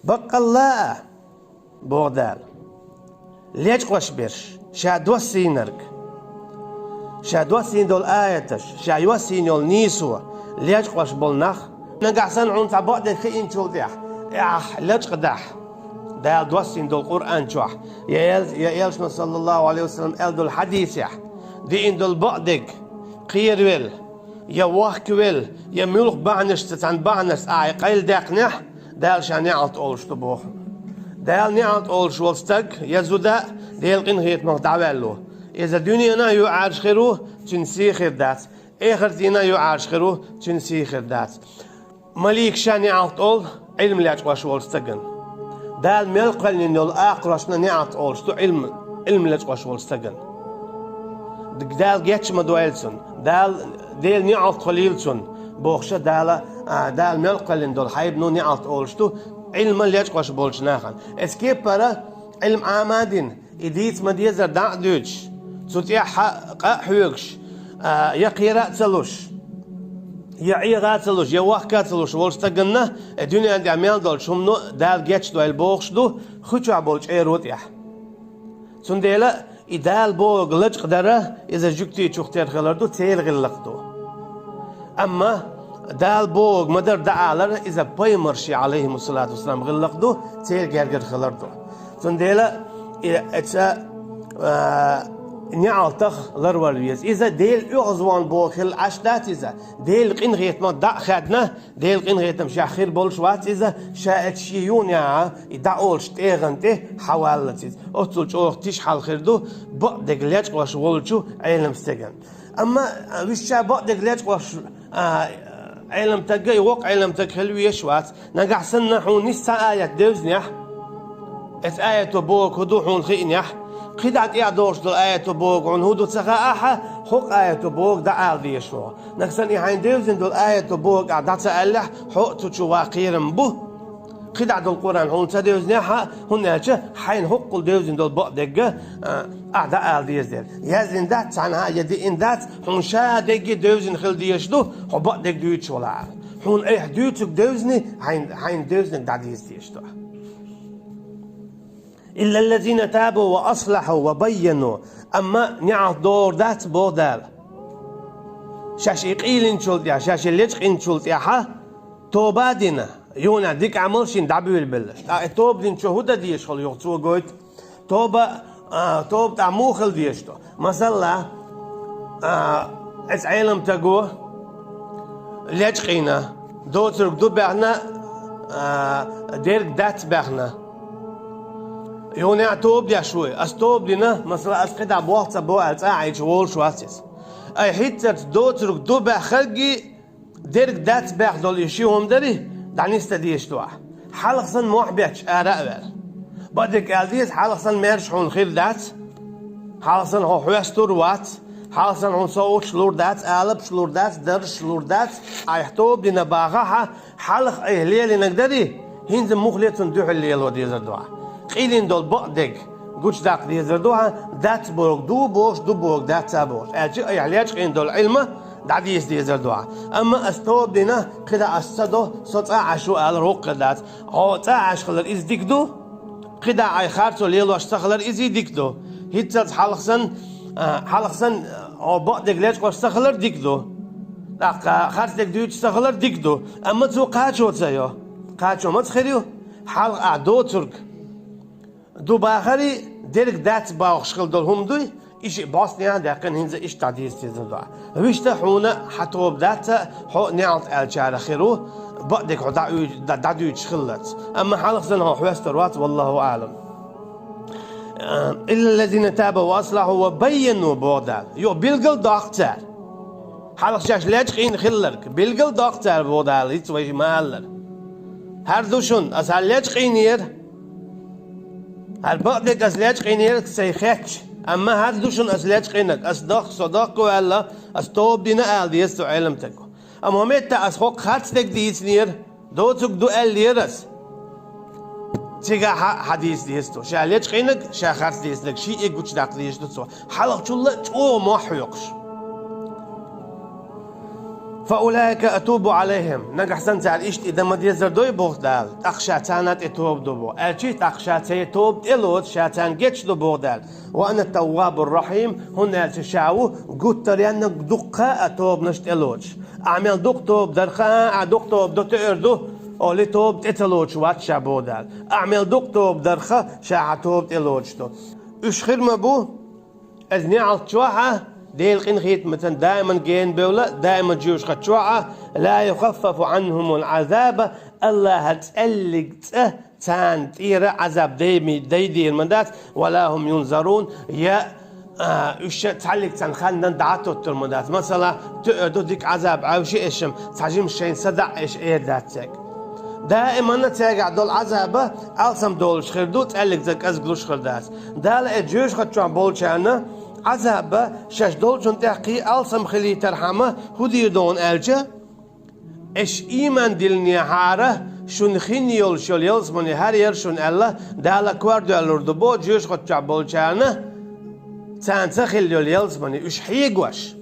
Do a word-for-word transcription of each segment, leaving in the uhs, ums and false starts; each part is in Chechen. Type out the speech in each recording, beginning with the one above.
Баккъалла а, боху Дала, лечкъош берш, ша доссийнарг, ша доссийна долу аяташ, ша йоссийна йолу нийсо лечкъош болу нах, нагахь санна хьуна цхьа бакъдерг хиъначул тӀаьхьа, ахь лечкъадахь Дала доссийна долу Къуръан чохь, я эл-, я элчано, саллаллаху Ӏалайхи ва саллам, аьлла долу хьадисехь, диъна долу бакъдерг кхеравелла, я вохкавелла, я муьлхха бахьанашца, цхьана бахьанашца ахь къайладаьккхинехь, Дала ша неӀалт олуш ду боху. Дала неӀалт олуш волу стаг я зуда Делан къинхетамах дӀаваьлла ву. Иза дуьненан а юьхьӀаьржа хир ву, цуьнан сий хир дац. Эхартан а юьхьӀаьржа хир ву, цуьнан сий хир дац. Маликаша неӀалт олу Ӏилма лечкъош волу стагана. Дала мел кхоьллина йолу акхарошна неӀалт олуш ду Ӏилма, Ӏилма лечкъош волу стагана. Дала гечма дойла цунна. Дала, Дела неӀалт хуьлийла цунна, бохуша Дала, а, Дала мел кхоьллина долу хьайбано неӀалт олуш ду Ӏилма лечкъош болчу нахана. Эс кеппара Ӏилма Ӏама а дина, и дийца ма-дезара дӀа а дуьйцуш, цу тӀехь къа а хьоьгуш, а, я кхера а ца луш, я Ӏеха а ца луш, я вохка а ца луш волу стаганна, э, дуьнен тӀехь мел долчу хӀумано Дала гечдойла бохуш ду, хи чохь болу чӀеро тӀехь. Цундела и Дала бохург лачкъа дара, иза жуьгтичух тера хилар ду, церан гӀиллакх ду. Амма Дала бохург ма-дарра дӀаалара, иза пайхамарший, Ӏалайхимуссалату вассалам, гӀиллакх ду, церан гергара хилар ду. Цундела и, эца, а, неӀалтах ларвала веза. Иза Делан оьгӀазвахана бохург хилла Ӏаш дац иза. Делан къинхетамах дӀа а хаьдна, Делан къинхетам шех хир болуш вац иза, ша эца шен юханехьа и дӀаолуш тӀегӀан тӀе хьаваллалц иза. Оццул чӀогӀа тиша хьал хир ду, бакъдерг лечкъош волчу Ӏелам стеган. Амма, а, вуьшта бакъдерг лечкъош, а, Ӏелам тагга, и воккха Ӏелам таг хила везаш вац. Нагахь санна хьуна нис цхьа аят девзинехь, эца аято бохург хӀун ду хьуна хиънехь, кхидӀа тӀехь догӀуш долу аято бохург хьуна хӀун ду ца хаахь, хӀокху аято бохург дӀаала дезаш ву. Нагахь санна и хьайна девзина долу аято бохург ахь дӀа ца аьллехь, хьо а цу чу ван кхерам бу. КхидӀа долу Къуръан хьуна ца девзинехь а, хӀунда аьлча хьайна хӀоккхул девзина долу бакъдерг а, ахь дӀаала деза дела. Яздина дац цхьанхьа а, я диъна дац, хьуна ша дерриге девзина хила дезаш ду, хьо бакъдерг дуьйцуш валахь. Хьуна айхьа дуьйцург девзина, хьайна, хьайна девзинарг дӀадеза дезаш ду. «Иллаллазина табу ва аслахьу ва байяну». Амма неӀалт догӀур дац, боху Дала. Шаьш и къийлинчул тӀехь, шаьш и лечкъинчул тӀехьа тоба а дина, юханехь дика Ӏамал шина дӀабуьйлабелларш. ТӀаккха и тоба динчо хӀун дан дезаш хилла юха цо гойту? Тоба, а, тоба тӀехь муха хила дезаш ду? Масала, а, эца Ӏелам таго лечкъийна, доцург ду баьхна, а, дерг дац баьхна. Юханехь тоба деш вуй, ас тоба дина, масала, ас кхидӀа болх ца бо аьлла, цӀа а Ӏийча волуш вац иза. Ай хӀинццалц доцург ду баьххаргий, дерг дац баьхна долу и ши хӀума дарий, дӀанисдан дезаш ду ахь. Хьалха санна мохь бетташ ара а ваьлла. Бакъдерг аьлла деза, хьалха санна маьрша хьуна хир дац. Хьалха санна хьо хьоьстур вац. Хьалха санна хьуна совгӀаташ лур дац, алапаш лур дац, даржаш лур дац. Айхьа тоба дина бахахь, хьалха айхьа лелийнарг дарий, хӀинца муххале цунна дуьхьал лело дезар ду ахь. Къийлина долу бакъдерг гучудаккха дезар ду ахь, дац бохург ду бохуш, ду бохург дац а бохуш. Аьлча айхьа лечкъийна долу Ӏилма дӀадийца дезар ду ахь. Амма ас тоба дина, кхидӀа ас ца до, со цӀа Ӏаш ву алар воккха хир дац. Хьо цӀа Ӏаш хилар иза дика ду, кхидӀа айхьа харцо лелош ца хилар иза дика ду. ХӀинццалц хьалха санна, а, хьалха санна, а, хьо бакъдерг лечкъош ца хилар дика ду. ТӀаккха харцдерг дуьйцуш ца хилар дика ду. Амма цо кхачо ца йо. Кхачо маца хир ю? Хьалха ахь доцург ду бахарий, дерг дац бохуш хила долу хӀума дуй, и шиъ бӀостанехьа а даьккхина, хӀинца иштта дӀадийца дезар ду ахь. Вуьшта хьуна хьан тоба дац а, хьо неӀалт аьллачарах хир ву, бакъдерг хьо дӀа-, дӀа-, дӀадуьйцуш хиллалц. Амма хьалха санна хьо хьоьстур вац, валлаху аӀлам. «Иллаллазина табу ва аслахьу ва байяну», боху Дала. Юха билгал доккху цара. Хьалха шаьш лечкъийна хилларг билгал доккху цара, боху Дала, хӀинца вай ма-аллара. ХӀара ду шуна, ас хӀара лечкъийнера. ХӀара бакъдерг ас лечкъийнера сайн хетча. Амма хӀара ду шуна ас лечкъийнарг, ас дохку, со дохку ваьлла, ас тоба дина ала деза цу Ӏелам таго. Амма хӀокху метта ас хӀокху харцдерг дийцинера, доцург ду аьллера ас. Цигахь хьадийца деза цо. Ша лечкъийнарг, ша харцдийцинарг, шиъ а гучудаккха дезаш ду цо. Хьалхачул а чӀогӀа мохь хьоькхуш. فأولئك أتوب عليهم. Нагахь санна цара иштта и дан ма дезара дой боху Дала, тӀаккха ша царна тӀе тоба до боху. Аьлча, тӀаккха ша церан тоба тӀелоцу, ша царна гечдо боху Дала. وأنا التواب الرحيم, хӀунда аьлча ша ву гуттаренна дуккха а тобанаш тӀелоцуш. Ахьа мел дукха тоба дарх а, ахьа дукха тоба до тоьар ду, олий тоба тӀе ца лоцуш вац ша боху Дала. Ахьа мел дукха тоба дарх а, ша хьан тоба тӀелоцуш ду. Уьш хир ма бу, Иза неӀалт чохь а, Делан къинхетамца даиман гена бевлла, даиман жоьжахати чохь а, لا يخفف عنهم العذاب, Аллахьа цӀеллиг цӀа царна тӀера Ӏазаб дайми-, дайдийр ма дац, ولا هم ينظرون, я, а, уьш цхьаллиг царна ханна дӀа а тоттур ма дац. Масала, тоьар ду дика Ӏазаб Ӏовши эшам, цхьа жимма шайна садаӀа эш эр дац цаьрга. Даиманна цаьргахь долу Ӏазаба алсам долуш хир ду, цӀеллиг цӀа кӀезиглуш хир дац. Дала и жоьжахати чохь болчарна Ӏазаба шаьш долчунна тӀехь кхин алсам хилийтархьама хӀун дийр ду аьлча, эш ийман диллинехьара шуна хин йолуш йолу ялсамани хӀара яра шуна аьлла, Дала кор доьллур ду бо жоьжахати чохь болчарна, царна ца хилла йолу ялсамани уьш хьегош.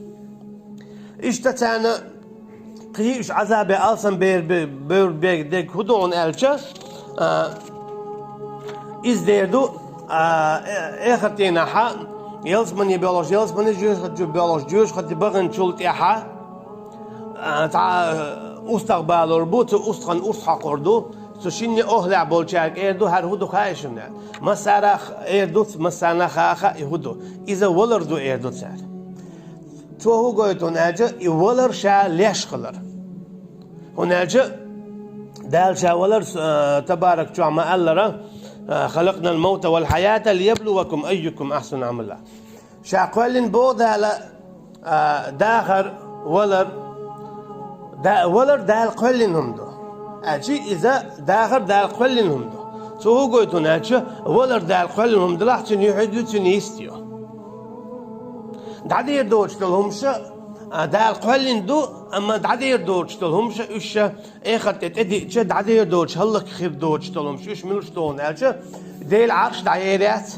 Иштта царна кхин уьш Ӏазабе алсам бер-, бе-, бер-, бер-, дерг хӀун ду хьуна аьлча, а, иза дер ду, а, э-, эхарт дийнахьа, ялсамани боьлхуш, ялсамани жоьжахати чу боьлхуш, жоьжахати баханчул тӀаьхьа, а, цхьа, а, устагӀа балор бу, цу устагӀан урс хьокхур ду, цу шинне охӀлехь болчаьрга эр ду, хӀара хӀун ду хаьий шуна? Массара а эр ду, массарна а хаьа и хӀун ду. Иза валар ду эр ду цара. Цо хӀун гойту хьуна аьлча, и валар ша леш хилар. ХӀунда аьлча Дала ша валар, а, табарак чохь ма-аллара, а, خلقنا الموت والحياة ليبلوكم أيكم أحسن عملا. Ша кхоьллина боху Дала, а, дахар, валар, да-, валар Дала кхоьллина хӀума ду. Аьлча иза дахар Дала кхоьллина хӀума ду. Цо хӀун гойту хьуна аьлча, валар Дала кхоьллина хӀума делахь, цуьнан юьхь ю, цуьнан йист ю. ДӀадер доцуш долу хӀумаш а Дала кхоьллина ду, амма дӀадер доцуш долу хӀумаш а уьш а эхарт тӀе тӀедиъча, дӀадер доцуш хӀаллакьхир доцуш долу хӀумаш уьш муьлш ду хьуна аьлча, Делан Ӏарш дӀаер яц,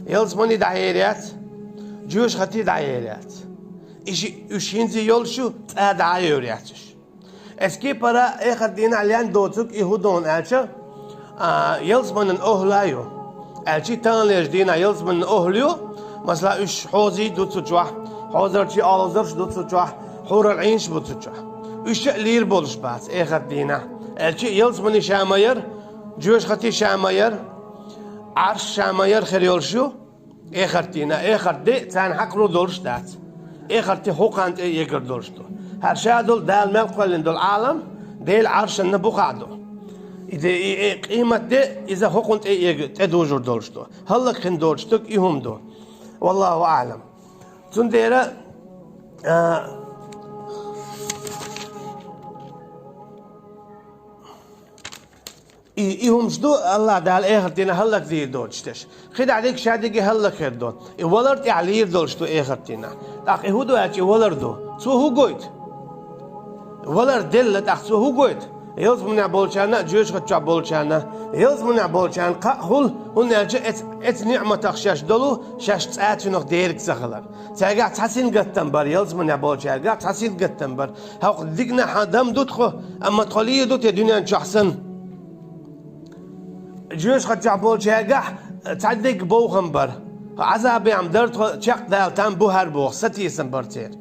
ялсамани дӀаер яц, жоьжахати дӀаер яц. И ши-, уьш хӀинца йолуш ю, цкъа дӀа а йойр яц уьш. Эс кепара эхарт дийнахь лен доцург и хӀун ду хьуна аьлча, а, ялсаманин охӀла ю. Аьлча таханлерчу дийнахь ялсаманин охӀла ю, масала, уьш хьозий ду цу чохь, хьозарчий олхазарш ду цу чохь, хьурул-Ӏийнаш бу цу чохь. Уьш а лийр болуш бац эхарт дийнахь. Аьлча ялсамани ша ма яра, жоьжахати ша ма яра, Ӏарш ша ма яра хир йолуш ю. Эхарт дийнахь, эхарт де царна хьакхалур долуш дац. Эхарт де хӀокхунна тӀе эгар долуш ду. ХӀара ша долу Дала мел кхоьллина долу Ӏалам, Делан Ӏаршанна бухахь ду. И де, и, и къемат де иза хӀокхунна тӀе эга-, тӀедужур долуш ду. ХӀаллакьхин доцуш стаг и хӀума ду. Валлаху аӀлам. Цундела, а, И, и хӀумаш ду, Аллах Дала эхарт дийнахь хӀаллакдийр доцуш дерш. КхидӀа дерг ша дерриге хӀаллакьхир ду. И валар тӀехь лийр долуш ду эхарт дийнахь. ТӀаккха и хӀун ду аьлча, и валар ду? Цо хӀун гойту? Валар делла, тӀаккха цо хӀун гойту? Ялсаманехь болчарна а, жоьжахати чохь болчарна а. Ялсаманехь болчарна кхаъ хуьлу, хӀунда аьлча эц-, эцу ниӀматах шаьш долу, шаьш цкъа цуьнах дерг ца хилар. Цаьргахь цхьа сингаттам бара, ялсаманехь болчаьргахь цхьа сингаттам бара. ХӀокху диканехь дам ду тхо, амма тхо лийр ду те дуьнен чохь санна? Жоьжахати чохь болчаьргахь цхьа дерг бовхам бара. Ӏазабехь дара тхо, чекхдала там бу хӀара боху, сатийсам бара церан.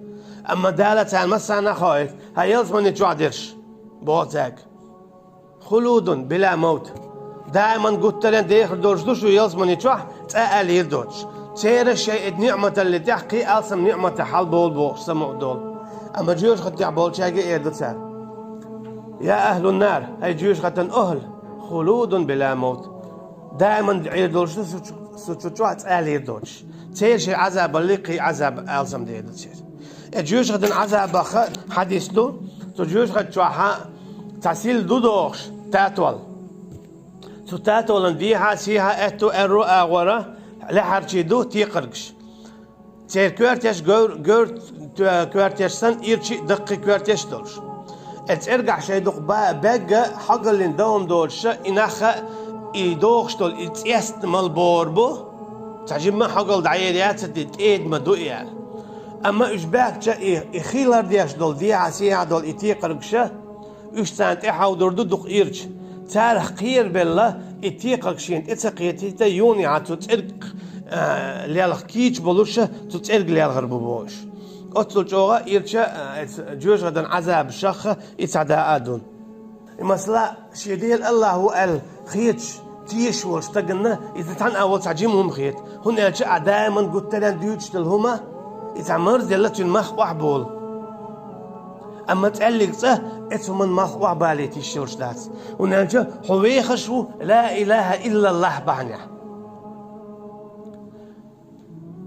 Амма Дала царна массарна а хоуьйту, хӀара ялсамани чохь дерш, боху цаьрга. خلود بلا موت. Даиман гуттаренна дехар долуш ду шу ялсамани чохь, цкъа а лийр доцуш. Церан шайн и ниӀматалли тӀехь кхин алсам ниӀматах хьалабовла бохуш самукъа долу. Амма жоьжахатехь болчаьрга эр ду цара: يا أهل النار, хӀай жоьжахатан охӀла, خلود بلا موت. Даиман Ӏийр долуш ду шу чу-, шу чу чохь цкъа а лийр доцуш. Церан шайн Ӏазабалли кхин Ӏазаб алсам дер ду церан. Э, жоьжахатан Ӏазабах хьадис ду, цу жоьжахати чохь цхьа сил ду дохуш, татол. Цу татолан дехьа, сехьа, аьтту, аьрру агӀора лаьхьарчий ду текхаргаш. Церан коьртеш гор-, гор-, коьртеш санна, ирчий а даккхий коьртеш долуш. Э, цӀергахь шайн дукха ба-, бегга хьогаллин дан хӀума доцуша, и нах а, и дохуш долу, и цӀеста мала бор бу, цхьа жимма хьогалла дӀаер яцара, тӀеда ма ду и аьлла. Амма уьш баьхкача и, и хилар деш долу, дехьа-сехьа долу и текхаргаш, уьш царна тӀехьовдур ду дукха ирча. Царах кхерабелла, и текхарг шена тӀе ца кхетийта, юханехьа цу цӀерг, а, лелха кийча болуш, цу цӀерг лелхар бу бохуш. Оццул чӀогӀа ирча, а, эца жоьжахатин Ӏазабашах и цхьа даа а ду. И масала, шен Дела Аллахь ву аьлла хеташ, тешаш волчу стаганна иза цхьана а волу цхьа жима хӀума хета, хӀунда аьлча а даиман гуттаренна дуьйцуш долу хӀума, и цхьа марзделла цуьнан мах охьаболу. Амма цӀаьллиг цӀа эца хӀуманна мах охьабалийта йиш йолуш дац, хӀунда аьлча хьо вехаш ву ла илаха иллаллахь бахьанехь.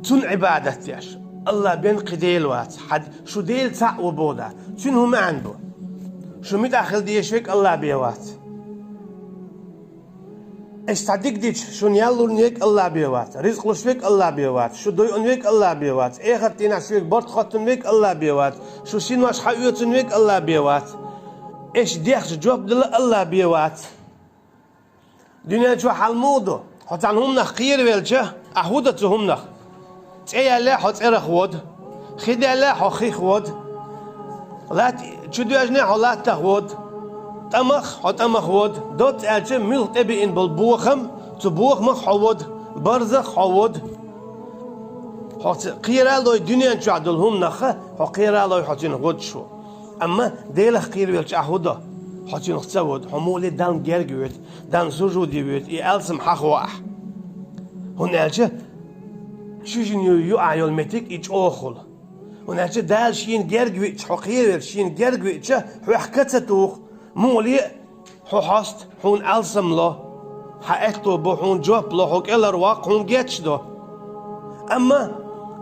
Цунна Ӏибадат деш, Аллахь бен кхин Дела вац, хьан шу Дела цхьаъ ву боху дац. Цуьнан хӀун маьӀна бу? Шу муьтӀахь хила дезаш верг Аллахь бен вац. Аша цхьа дика дича, шуна ял лур верг Аллахь бен вац, ризкъ луш верг Аллахь бен вац, шу дойъун верг Аллахь бен вац, эхарт дийнахь шуьга барт хоттун верг Аллахь бен вац, шу синош хьаоьцун верг Аллахь бен вац. Аша дехча жоп дала Аллахь бен вац. Дуьнен чохь хьал муха ду? Хьо цхьана хӀуманах кхеравелча, ахь хӀун до цу хӀуманах? ЦӀе яьлла хьо цӀерах вода, хи даьлла хьо хих вода, латта чу доьжна хьо латтах вода, тӀамах хьо тӀамах вода, доцца аьлча муьлхха тӀебеана болу бохам, цу бохамах хьо вода, барзах хьо вода. Хьо ца-, кхера а лой дуьнен чохь долу хӀуманах, хьо кхера а лой хьо цуьнах водаш ву. Амма Делах кхеравелча ахь хӀун до? Хьо цуьнах ца вода, хьо муха ле Далла герга воьду, Далла сужуде воьду, и алсам хьахо ахь. ХӀунда аьлча шуьжина юьйна юкъахь йолу меттиг и чӀогӀа хуьлу. ХӀунда аьлча Дала шена герга веача, хьо кхеравелча шена герга веача, хьоьх ка ца туху, муха ле хьо хьоста, хьуна алсам ло, хьан аьтто бо, хьуна жоп ло, хьо кӀелхьарвоккху, хьуна гечдо. Амма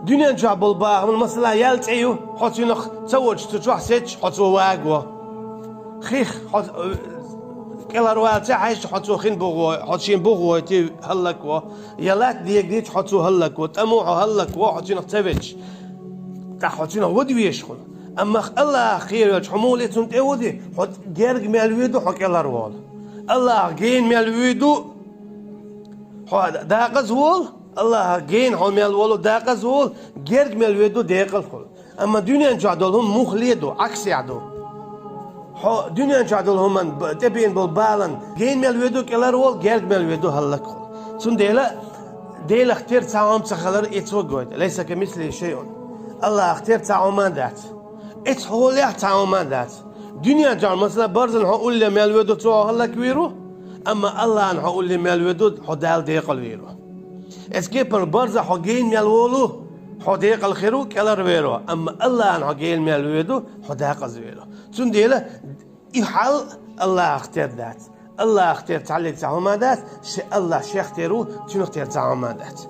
дуьнен чохь болу бахаман, масала, ял цӀе ю, хьо цуьнах ца водуш, цу чохь сецча, хьо цо вагаву. Хих хьо, э, кӀелхьарвала ца хьаьжча, хьо цо хин бухавой, хьо шен бухавойти хӀаллакву. Я латта дегадича, хьо цо хӀаллакву. ТӀамо хьо хӀаллакву, хьо цуьнах ца веача. ТӀаккха хьо цуьнах вода везаш хуьлу. Амма Аллахах кхеравелча, хьо муха ле цунна тӀеводий, хьо герга мел воьду, хьо кӀелхьарволу. Аллахах гена мел воьду, хьо дакъаза волу, Аллахах гена хьо мел волу дакъаза волу, герга мел воьду декъала хуьлу. Амма дуьнен чохь долу хӀума муха ле ду, Ӏаксехь ду. Хьо дуьнен чохь долу хӀуманна б-, тӀебеана болу баланна гена мел воьду кӀелхьарволу, герга мел воьду хӀаллакву. Цундела Делах тера цхьа хӀума ца хилар, и цо гойту. Лайса камислихи шайъун. Аллахах тера цхьа хӀума а дац. Эцу хьолехь цхьа хӀума а дац. Дуьнен чохь, масала, барзана хьо улле мел воьду, цо хьо хӀаллаквийр ву, амма Аллахьна хьо улле мел воьду, хьо Далла декъала вийр ву. Эцу кепара барзах хьо гена мел волу, хьо декъала хир ву, кӀелхьарвер ву, амма Аллахьна хьо гена мел воьду, хьо дакъаза вийр ву. Цундела и хьал Аллахах тера дац. Аллахах тера цхьаллиг цхьа хӀума а дац, ши Аллах шех тера ву, цуьнах тера цхьа хӀума а дац.